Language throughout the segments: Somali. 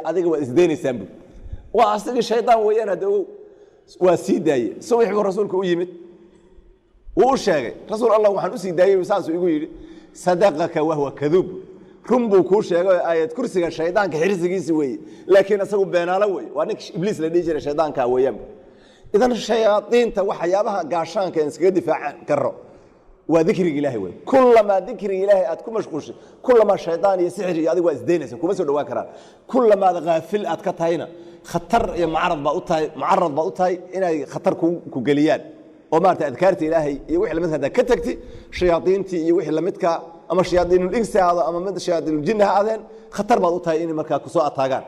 Adiga waad isdaynaysaan bu. Waa asagii shaydaan weeyaan. Hadda ogow, waa sii daaye. Subax buu rasuulka u yimid, wuu u sheegay: "Rasuul Allah, waxaan u sii daayey saasuu igu yidhi." "Sadaqaka wahwa kaduub." Run buu kuu sheegay oo aayad kursiga shaydaanka xirsigiisi weeye, laakiin isagu beenaalo weeye. Waa ninka Ibliis la dhihi jiray, shaydaanka weeyaan. Idan shayaadiinta waxyaabaha gaashaanka aan iskaga difaacan karo waa dikriga Ilaahay wey. Kulamaa dikriga Ilaahay aad ku mashquulshay, kulamaa shaydaan iyo sixir iyo adigu waa isdaynaysa, kuma soo dhawaan karaan. Kulamaad haafil aad ka tahayna, khatar iyo mucarad baa u tahay, mucarad baa u tahay inay khatar ku geliyaan. Oo maarata adkaarta Ilaahay iyo wixii lamidka haddaad ka tagti, shayaadiintii iyo wixii lamidka, ama shayaadiinul insi ha ahaado ama mid shayaadiinul jinni ha aadeen, khatar baad u tahay inay markaa kusoo ataagaan.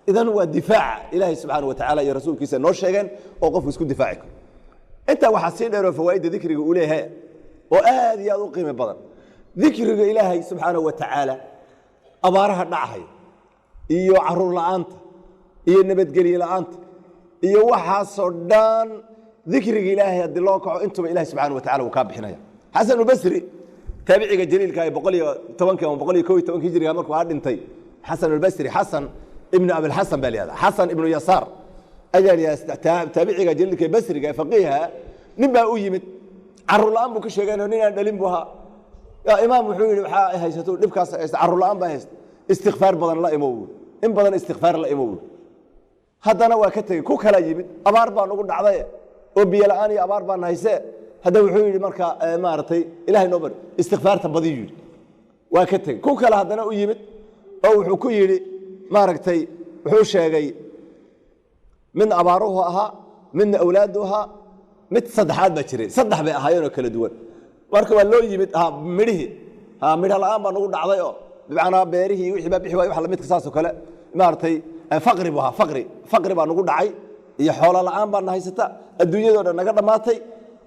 Idan waa difaaca Ilaahay subxaana wa tacaala iyo rasuulkiisa noo sheegeen oo qofku isku difaaci karo. Intaa waxaa sii dheeroo fawaa'idda dikriga uu leeyahay oo aad iyo aad u qiimo badan. Dikriga Ilaahay subxaanahu wa tacaala abaaraha dhacaya iyo caruur la'aanta iyo nabadgelye la'aanta iyo waxaasoo dhan, dikriga Ilaahay haddii loo kaco, intuba Ilahay subxaana wa tacala uu kaa bixinaya. Xasanulbasri, taabiciga jaliilka ee 110-kii ama 111-kii hijriga markuu haa dhintay Xasanulbasri, Xasan ibnu Abilxasan baa la yihahda, Xasan ibnu Yasaar ayaa la yihahda, taabiciga jaliilka ee basriga ee faqiiha. Nin baa u yimid, caruur la'aan buu ka sheegay. Nin aan dhalin buu ahaa. Yaa imaam, wuxuu yidhi, waxaa haysato dhibkaas haysta, caruur la'aan baa haysta. "Istikfaar badan la imow," "in badan istikfaar la imow." Haddana waa ka tegey. Ku kala yimid, abaar baa nagu dhacday oo biyo la'aan iyo abaar baan hayse. Hadda wuxuu yidhi marka maaragtay Ilahay noo bari. "Istikfaarta badiyu," yidhi. Waa ka tegey. Ku kale haddana u yimid oo wuxuu ku yidhi maaragtay, wuxuu sheegay midna abaaruhu ahaa, midna awlaadu ahaa, mid saddexaad baa jiray. Saddex bay ahaayeenoo kala duwan. Marka waa loo yimid, ha midhihii, ha midho la'aan baa nagu dhacday oo bimacnaa beerihii iyo wixii baa bixi waay, wax lamidka saasoo kale, maaragtay faqri buu ahaa. Faqri baa nagu dhacay iyo xoolo la'aan baa na haysata, adduunyadoo dhan naga dhammaatay.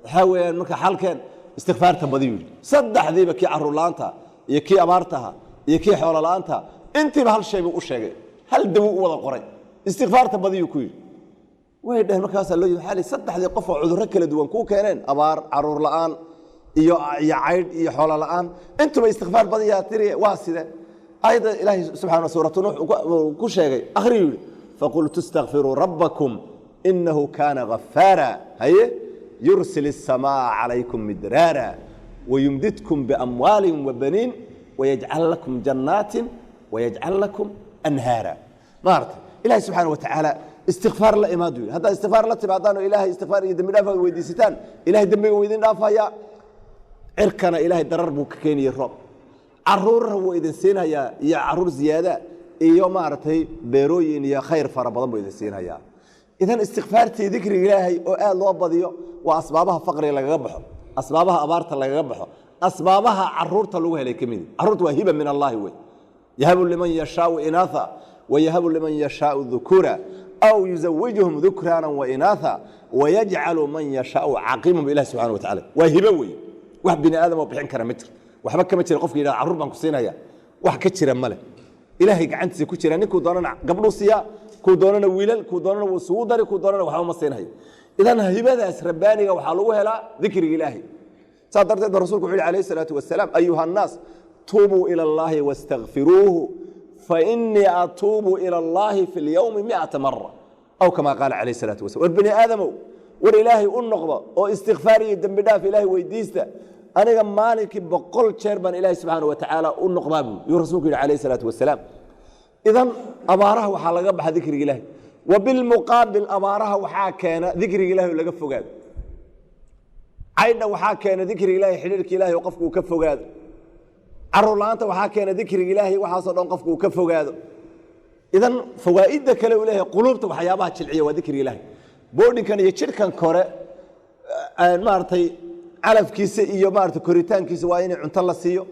Waxaa weeyaan marka xalkeen istikfaarta badiyu yidhi. Saddexdiiba, kii carruur la'aanta iyo kii abaartaha iyo kii xoolo la'aanta, intiiba hal shay buu u sheegay, hal dawo u wada qoray: istikfaarta badiyuu ku yidhi. Way dheheen markaasaa loo yimi xali saddexdii qof oo cudurro kala duwan kuu keeneen, abaar, caruur la'aan iyo caydh iyo xoolo la'aan, intuba istikfaar badiyaa tiri, waa side? Ayadda Ilaahay subxaana suuratu Nuux uu ku sheegay akhriyuu yidhi: "فقلت استغفروا ربكم إنه كان غفارا." Haye, "يرسل السماء عليكم مدرارا ويمددكم بأموال وبنين ويجعل لكم جنات ويجعل لكم أنهارا." Maarata Ilaahay subxaana wa tacaala istikfaar la imaadu yidhi. Haddaad istikfaar la timaadaan oo Ilaahay istikfaar iyo dembi dhaaf aad weydiisataan, Ilahay dembiga wuu idin dhaafayaa. Cirkana Ilaahay darar buu ka keenayay, roob. Caruurna wuu idin siinhayaa, iyo caruur ziyaada, iyo maaragtay beerooyin iyo khayr fara badan buu idin siinhayaa. Idan istikfaartii, dikriga Ilaahay oo aad loo badiyo, waa asbaabaha faqriga lagaga baxo, asbaabaha abaarta lagaga baxo, asbaabaha caruurta lagu helay ka midi. Caruurta waa hiba min Allahi wey. يهب لمن يشاء إناثا ويهب لمن يشاء الذكور أو يزوجهم ذكرانا وإناثا ويجعل من يشاء عقيما. بالله سبحانه وتعالى waa hibo wey. Wax bini aadam oo bixin kara ma jiro. Waxba kama jira qofka yidhaha "carruur baan ku siinaya." Wax ka jira male. Ilaahay gacantiisa ku jira. Ninkuu doonana gabdhuu siiyaa, kuu doonana wiilal, kuu doonana wuu isugu dari, kuu doonana waxba ma siinhayo. Idan hibadaas rabbaaniga waxaa lagu helaa dikriga Ilaahay. Saas darteed ba rasuulku wuxuu yihi alayhi salaatu wasalaam: "أيها الناس، توبوا إلى الله واستغفروه، فإني أتوب إلى الله في اليوم 100 مرة،" أو كما قال عليه الصلاة والسلام. War bini aadamow, war Ilaahay u noqdo oo istikfaar iyo dembi dhaaf Ilaahay weydiista. Aniga maalinkii 100 jeer baan Ilaahay subxaana wa tacaala u noqdaa, buu yuu rasuulku yidhi alayhi salaatu wasalaam. Idan abaaraha waxaa laga baxa dikriga Ilaahay. وبالمقابل abaaraha waxaa keena dikriga Ilahay oo laga fogaado. Caydha waxaa keena dikriga Ilahay, xidhiirka Ilahay oo qofku uu ka fogaado. Caruur la'aanta waxaa keena dikriga Ilaahay. Waxaasoo dhan qofku uu ka fogaado. Idan fawaa'idda kale uu leeyahay, quluubta waxyaabaha jilciya waa dikriga Ilaahay. Boodhinkan iyo jidhkan kore, maaragtay calafkiisa iyo maaragtay koritaankiisa waa in cunto la siiyo,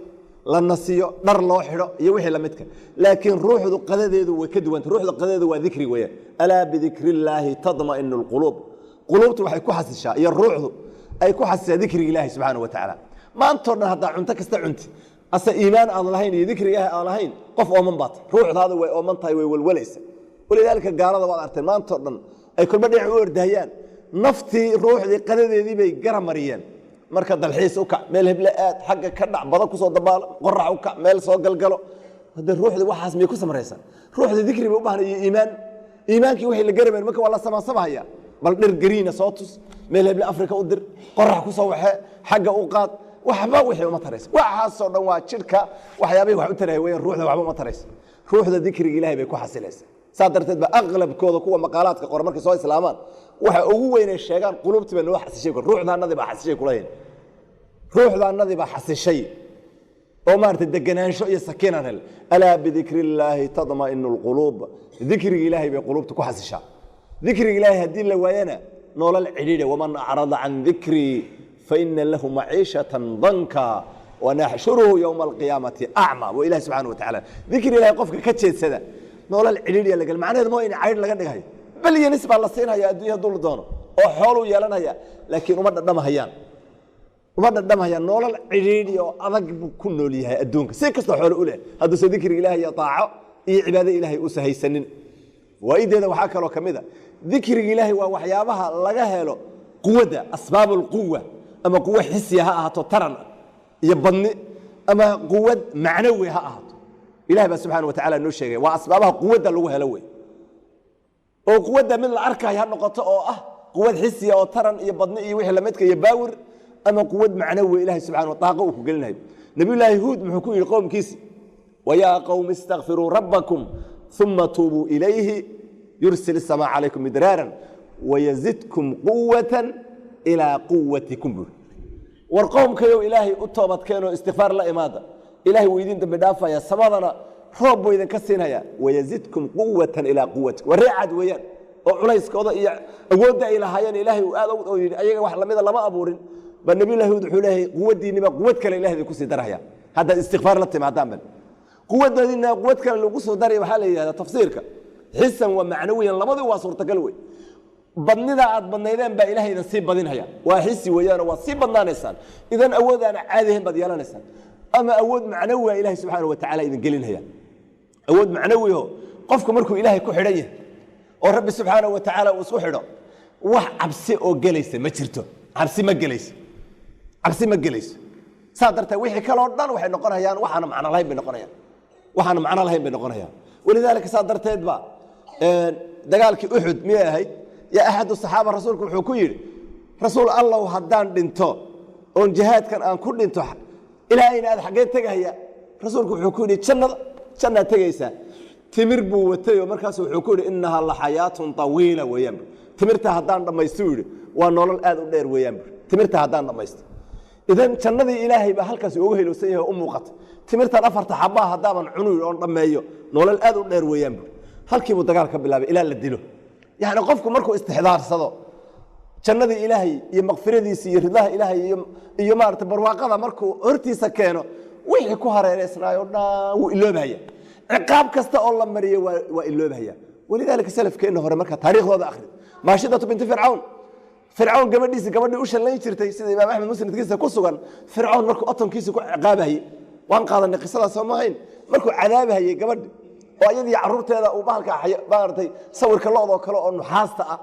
la nasiyo, dhar loo xidho iyo wixii lamidka. Laakiin ruuxdu qadadeedu way ka duwanta. Ruuxdu qadadeedu waa dikri weeyaan. ألا بذكر الله تطمئن القلوب. Quluubtu waxay ku xasishaa iyo ruuxdu ay ku xasishaa dikriga Ilaahi subxaana wa tacaala. Maantoo dhan haddaa cunto kasta cunti, ase iimaan aan lahayn iyo dikri Ilaahi aan lahayn, qof ooman baata. Ruuxdaada way ooman tahay, way walwalaysa. ولذلك gaalada waad arteen, maantoo dhan ay kolba dhinac u ordahayaan. Naftii, ruuxdii qadadeedii bay gara mariyeen. Marka dalxiis u kac, meel heble aad, xagga ka dhac, bada kusoo dabaalo, qorax u kac, meel soo galgalo. Hadda ruuxda waxaas miyay ku samraysaa? Ruuxda dikri bay u baahan iyo iimaan. Iimaankii wixii la garamayeen marka waa la samaansamahaya. Bal dhir gariina soo tus, meel heble Afrika u dir, qorax ku soo waxee, xagga u qaad, waxba wixii uma taraysa. Waxaasoo dhan waa jidhka waxyaabihii wax u taraya weeyaan, ruuxda waxba uma taraysa. Ruuxda dikriga Ilaahay bay ku xasilaysaa. Saa darteed ba aqlabkooda kuwa maqaalaadka qora markay soo islaamaan waxa ugu weynay sheegaan quluubtii baa noo xasishay, ruuxdaanadii baa xasishay kulahayn, ruuxdaanadii baa xasishay oo maaragtay deganaansho iyo sakiinaan hel. Alaa bidikri illaahi tadma'inu alquluub. Dikriga Ilaahay bay quluubta ku xasishaa. Dikriga Ilaahay haddii la waayana nolol cidhiidha. Waman acrada can dikrii faina lahu maciishatan danka wanaxshuruhu yowma alqiyaamati acma. Waa Ilahi subxaana wa tacaala. Dikri Ilahay qofka ka jeedsada nolol cidhiidhiya lagal. Macnaheedu ma in caydh laga dhigayo, balyanis baa la siinhaya adduunya hadduu la doono oo xooluu yeelanaya, laakiin uma dhadhamahayaan, uma dhadhamahayaan. Nolol cidhiidhi oo adag buu ku nool yahay adduunka si kastoo xoolo u leh, hadduuse dikriga Ilaahay iyo taaco iyo cibaado Ilaahay uusa haysanin. Fawaa'ideeda waxaa kaloo ka mid a dikriga Ilaahay waa waxyaabaha laga helo quwadda, asbaab alquwa, ama quwo xisiya ha ahaato, taran iyo badni, ama quwad macnawi ha ahaato. Ilahay baa subxaana wa tacala noo sheegay waa asbaabaha quwadda lagu helo wey. Oo quwadda mid la arkayo ha noqoto oo ah quwad xisiya oo taran iyo badni iyo wixii lamidka iyo baawir, ama quwad macnawi Ilahay subxana wa taaqo uu ku gelinayo. Nabiyullaahi Huud muxuu ku yidhi qowmkiisi? Wayaa qowmi istakfiruu rabbakum uma tuubuu ilayhi yursil isamaa calaykum midraaran wayazidkum quwatan ilaa quwatikum buu. War qowmkayow, Ilaahay u toobadkeenoo istikfaar la imaada, Ilahay wuu idin dambi dhaafaya, samadana roob buu idinka siinaya. Wayazidkum quwatan ilaa quwatikum. Waa reecad weeyaan oo culayskooda iyo awoodda ay lahaayeen Ilaahay uu aad oo yidhi ayaga wax lamida lama abuurin. Ba Nabiyullahi Huud wuxuu leeyahay quwaddiinniba quwad kale Ilahay idinku sii darahaya haddaad istikfaar la timaadaan. Bal quwaddoodina quwad kale lagu soo daraya waxaa la yidhahdaa tafsiirka xisan wa macnawiyan, labadii waa suurtagal wey. Badnida aad badnaydeen baa Ilahay idin sii badinhaya, waa xisi weeyaanoo waad sii badnaanaysaan, idan awood aan caadi ahayn baad yeelanaysaan, ama awood macnawiga Ilahay subxaana wa tacala idin gelinhaya. Awood macnawiho qofku markuu Ilaahay ku xidhan yahay oo Rabbi subxaana wa tacaala uu isku xidho, wax cabsi oo gelaysa ma jirto. Cabsi ma gelayso, cabsi ma gelayso. Saa darteed wixii kaloo dhan waxay noqonayaan waxaana macno lahayn bay noqonayaan, waxaana macno lahayn bay noqonayaan. Walidaalika saa darteed ba dagaalkii Uxud miyay ahayd yaa axadu saxaaba rasuulku wuxuu ku yidhi: Rasuul Allow, haddaan dhinto oon jihaadkan aan ku dhinto, Ilaahayna aad xaggee tegahaya? Rasuulku wuxuu ku yidhi: Jannada, jannaad tegaysaa. Timir buu watayoo markaasu wuxuu ku yidhi: Innahaa la xayaatun tawiila weeyaan timirta haddaan dhammaysto. Yidhi waa nolol aad u dheer weeyaan timirta haddaan dhammaysto. Idan jannadii Ilaahay baa halkaas uga helowsan yahay oo u muuqata. Timirtan afarta xabaa haddaaban cunu oon dhammeeyo, nolol aad u dheer weeyaan bu. Halkiibuu dagaal ka bilaabay ilaa la dilo. Yacni qofku markuu istixdaarsado jannadii Ilaahay iyo makfiradiisa iyo ridaha Ilaahay iyo maarata barwaaqada markuu hortiisa keeno, wixii ku hareereysnaayo dhan wuu iloobahaya. Ciqaab kasta oo la mariyo waa iloobahaya. Walidaalika salafkeenna hore marka taariikhdooda akhri, Maashidatu binti Fircawn, Fircawn gabadhiisa, gabadhii u shallayn jirtay, sida Imaam Axmed musnadkiisa ku sugan, Fircawn markuu otonkiisa ku ciqaabahayey, waan qaadanay qisadaas soo maahayn, markuu cadaabahayey gabadhi oo iyadii carruurteeda uu bahalka maaragtay sawirka lo'doo kale oo nuxaasta ah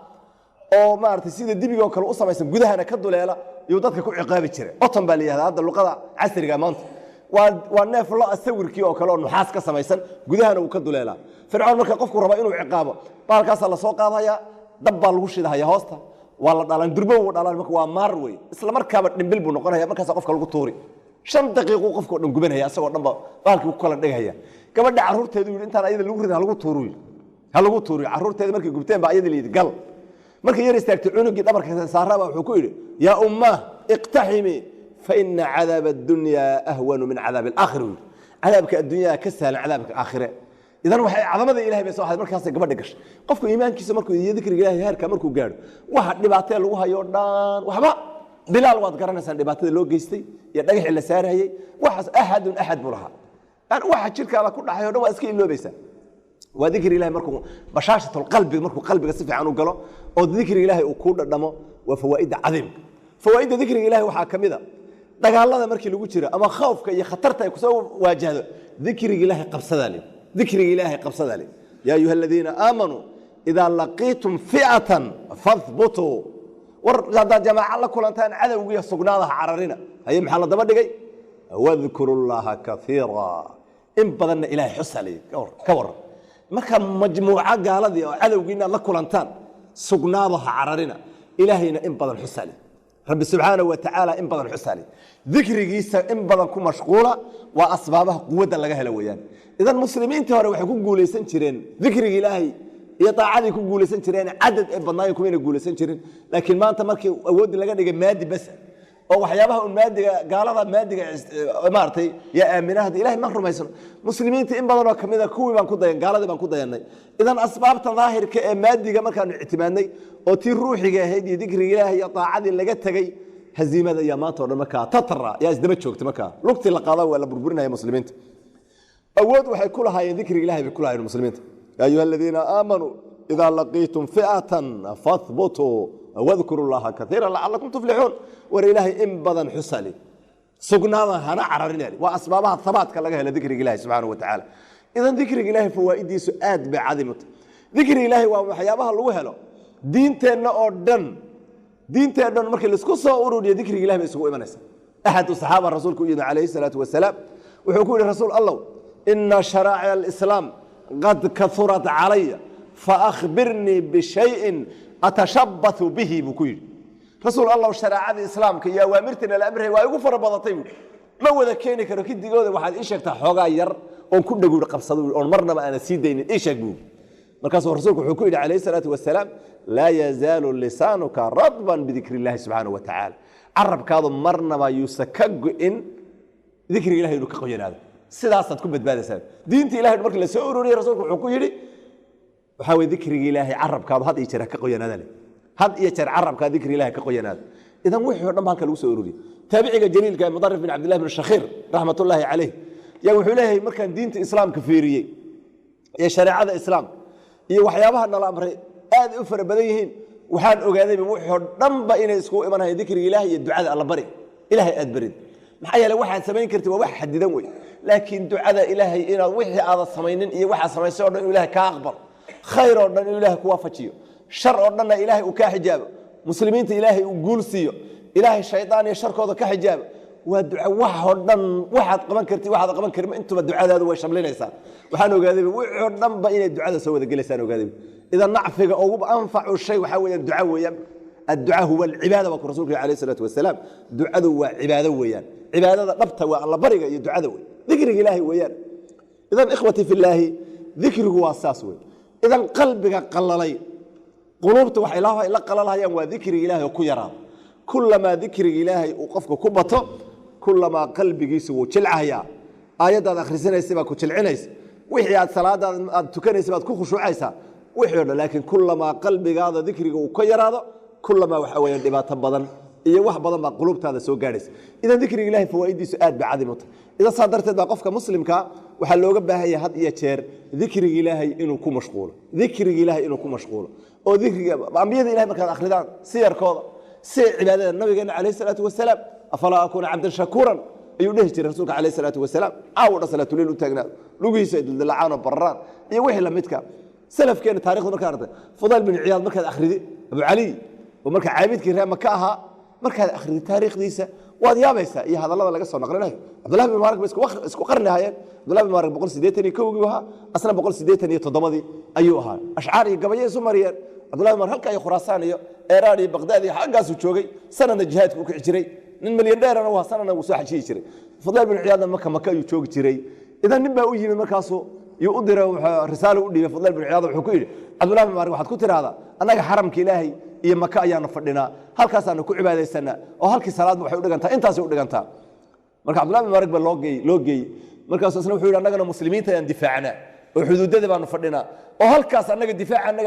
oo maaragtay sida dibigoo kale u samaysan gudahana ka duleela yuu dadka ku ciqaabi jiray. Oton baa la yihahdaa hadda luqada casriga maanta. Waa neef lo sawirkii oo kale oo nuxaas ka samaysan, gudahana wuu ka duleelaa. Fircawn marka qofku raba inuu ciqaabo, bahalkaasaa lasoo qaadaya, dab baa lagu shidahaya hoosta, waa la dhalan, durbo wuu dhalan marka waa maar wey, isla markaaba dhimbil buu noqonaya, markaasa qofka lagu tuuri. 5 daqiiquu qofka o dhan gubanaya, isagoo dhanba bahalkii ku kala dhigaya. Gabadha carruurteedu yidhi intaan ayada lagu ridin halagu tuuriyo, ha lagu tuuriyo. Carruurteeda markay gubteen baa ayada la yidhi gal. Markay yar istaagtay cunugii dhabarka saaraba wuxuu ku yidhi: Yaa ummaah, iqtaximi faina cadaaba addunyaa ahwanu min cadaabi alaakhira. Yidhi cadaabka adduunyaha ka sahlan cadaabka aakhire. Idan waxay cadamada Ilahay bay soo ahayd markaasay gabadha gashay. Qofku iimaankiisa markuu iyo dikriga Ilahay heerka markuu gaadho, waxa dhibaatee lagu hayo dhan waxba. Bilaal waad garanaysaan dhibaatada loo geystay iyo dhagaxii la saarayey, waxaas axadun axad buu lahaa. Yani waxa jirkaada ku dhaxay o dhan waa iska iloobaysaa. Waa dikri Ilahay markuu bashaashatulqalbi, markuu qalbiga si fiican u galo oo dikri Ilahay uu kuu dhadhamo. Waa fawaa'idda cadiimka. Fawaa'idda dikriga Ilahay waxaa ka mid a dagaalada markii lagu jiro ama khawfka iyo khatarta ay kusoo waajahdo, dikriga Ilaahay qabsadaa le, dikriga Ilaahay qabsadaa le. Yaa ayuha aladiina aamanuu idaa laqiitum fi'atan fahbutuu. War haddaad jamaaco la kulantaan cadowgiiyo sugnaadaha, cararina. Haye, maxaa la daba dhigay? Wadkuru llaha kaiira. In badanna Ilaahay xusalay ka waran. Marka majmuuca gaaladii oo cadowgiina la kulantaan, sugnaada, ha cararina, Ilaahayna in badan xusali. Rabbi subxaanahu wa tacaala in badan xusali, dikrigiisa in badan ku mashquula, waa asbaabaha quwadda laga helo weeyaan. Idan muslimiintii hore waxay ku guulaysan jireen dikriga Ilaahay iyo daacadii ku guulaysan jireen, cadad ee badnaayen kumayna guulaysan jirin. Laakiin maanta markii awooddii laga dhigay maadi bas oo waxyaabaha un maadiga, gaalada maadiga maaragtay yaa aamina, hadda Ilahay ma rumaysano. Muslimiinta in badan oo kamida kuwii baan ku dayan, gaaladii baan ku dayanay. Idan asbaabta daahirka ee maadiga markaanu ictimaadnay oo tii ruuxiga ahayd iyo dikriga Ilaahay iyo daacadii laga tegey, haziimada iyo maanta oo dhan markaa tatara yaa isdaba joogta. Markaa lugtii la qaada waa la burburinaya. Muslimiinta awood waxay ku lahaayeen dikriga Ilahay bay ku lahaayeen muslimiinta. يا أيها الذين آمنوا إذا لقيتم فئة فاثبتوا واذكروا الله كثيرا لعلكم تفلحون. War Ilaahay in badan xusali, sugnaada, hana cararinali, waa asbaabaha thabaatka laga helo dikriga Ilahi subxaanahu wa tacaala. Idan dikriga Ilahay fawaa'idiisu aad bay cadiim u tahay. Dikriga Ilaahay waa waxyaabaha lagu helo diinteenna oo dhan. Diinteenna dhan markii laisku soo ururiyo, dikriga Ilahay bay isugu imanaysa. أحد الصحابة rasuulku u yimid calayhi salaatu wasalaam, wuxuu ku yidhi: "Rasuul Allow, إن شرائع الإسلام قد كثرت علي، فأخبرني بشيء أتشبث به" buu ku yidhi. "Rasuul Allow, shareecadii Islaamka iyo awaamirtiina la amray waa igu fara badatay" buu, "ma wada keeni karo kidigooda. Waxaad ii sheegtaa xoogaa yar oon ku dhaguur qabsado oon marnaba aanan sii daynin, ii sheeg" buu. Markaasuu rasuulku wuxuu ku yidhi calayhi salaatu wasalaam: "لا يزال لسانك رطبا بذكر الله سبحانه وتعالى." Carabkaadu marnaba yuusa ka go'in dikriga Ilahay inuu ka qoyanaado, sidaasaad ku badbaadaysaa. Diinta Ilahay markii la soo ururiyey, rasuulku wuxuu ku yidhi waxaa weye dikriga Ilaahay carabkaadu had iyo jeer ha ka qoyanaada leh, had iyo jeer carabkaa dikriga Ilahay ka qoyanaada. Idan wixii o dhan ba halka lagu soo ururiyey. Taabiciga jaliilka Mudarif bin Cabdillahi bin Shakhiir raxmatullaahi calayh yaa wuxuu leeyahay: markaan diinta Islaamka fiiriyey iyo shareecada Islaamka iyo waxyaabaha nala amray aad u fara badan yihiin, waxaan ogaadayba wixii oo dhanba inay iskugu imanayaan dikriga Ilaahay iyo ducada Alla bari Ilaahay aad barid. Maxaa yeelay waxaad samayn kartid waa wax xadidan wey, laakiin ducada Ilaahay inaad wixii aadan samaynin iyo waxaad samaysay o dhan inuu Ilahay kaa aqbalo, khayr oo dhan inuu Ilahay ku waafajiyo, shar oo dhanna Ilaahay uu kaa xijaabo, muslimiinta Ilaahay uu guul siiyo, Ilaahay shaydaan iyo sharkooda ka xijaabo, waa duca. Wax oo dhan waxaad qaban kartid, waxaad qaban karin intuba ducadaadu way shamlinaysaa. Waxaan ogaadayba wixii oo dhanba inay ducada soo wada gelaysaan ogaadayba. Idan nacfiga ugu anfacu shay waxaa weeyaan duca weeyaan. الدعاء هو العبادة waa rasuulka عليه الصلاة والسلام. Ducadu waa cibaado weeyaan. Cibaadada dhabta waa Alla bariga iyo ducada wey, dikriga Ilaahay weeyaan. Idan إخوتي في الله, dikrigu waa saas wey. Idan qalbiga qalalay, quluubta waxay la qalalahayaan waa dikriga Ilaahay oo ku yaraado. Kulamaa dikriga Ilaahay uu qofka ku bato, kulamaa qalbigiisu wuu jilcayaa. Aayaddaad akhrisanaysa baa ku jilcinaysa, wixii aad salaadaada aad tukanaysa baad ku khushuucaysaa, wixii o dhan. Laakiin kulamaa qalbigaada dikriga uu ka yaraado, kulamaa waxa weeyaan dhibaato badan iyo wax badan baa qulubtaada soo gaadhaysa. Idan dikriga Ilahay fawaa'idiisu aad bay cadiim u tahay. Idan saa darteed baa qofka muslimka waxaa looga baahan yahay had iyo jeer dikriga Ilaahay inuu ku mashquulo, dikriga Ilaahay inuu ku mashquulo. Oo dikriga ambiyada Ilahay markaad akhridaan siyarkooda, si cibaadada nabigeena calayhi salaatu wasalaam, "أفلا أكون عبدا شكورا" ayuu dhehi jiray rasuulka calayhi salaatu wasalaam. Caawa dhan salaatuleil u taagnaado, lugihiisa ay duldalacaan oo bararaan iyo wixii lamidka. Salafkeena taarikhda markaad aragtay, Fudayl bin Ciyaad markaad akhridi, Abu Cali oo marka caabidkii reer Maka ahaa, markaad akhridi taariikhdiisa waad yaabaysaa iyo hadallada laga soo naqlinayo. Cabdullahi bin Mubaarak bay isku qarni ahaayeen. Cabdullahi bin Mubaarak 181-gii ahaa, asna 187-dii ayuu ahaa. Ashcaar iyo gabayo isu mariyeen. Cabdullahi bin Mubaarak halka iyo Khuraasaan iyo Eeraan iyo Baqdaad iyo xaggaasuu joogay, sanadna jihaadku u kici jiray, nin milyan dheerana waa, sanadna wuu soo xajiyi jiray. Fudayl bin Ciyaadna Maka ayuu joogi jiray. Idan nin baa u yimid, markaasuu yuu u diray, risaalo u dhiibay Fudayl bin Ciyaad. Wuxuu ku yidhi: "Cabdullahi bin Mubaarak waxaad ku tiraahdaa, annaga xaramka Ilaahay iyo Maka ayaanu fadhinaa, halkaasaanu ku cibaadaysanaa, oo halkii salaadba waxay u dhigantaa intaasay u dhigantaa." Marka Cabdullahi bin Mubaarak baa loo geeyey. Markaasuu isna wuxuu yidhi: "Annagana muslimiinta ayaan difaacnaa oo xuduudada baanu fadhinaa oo halkaas annaga difaaca annaga."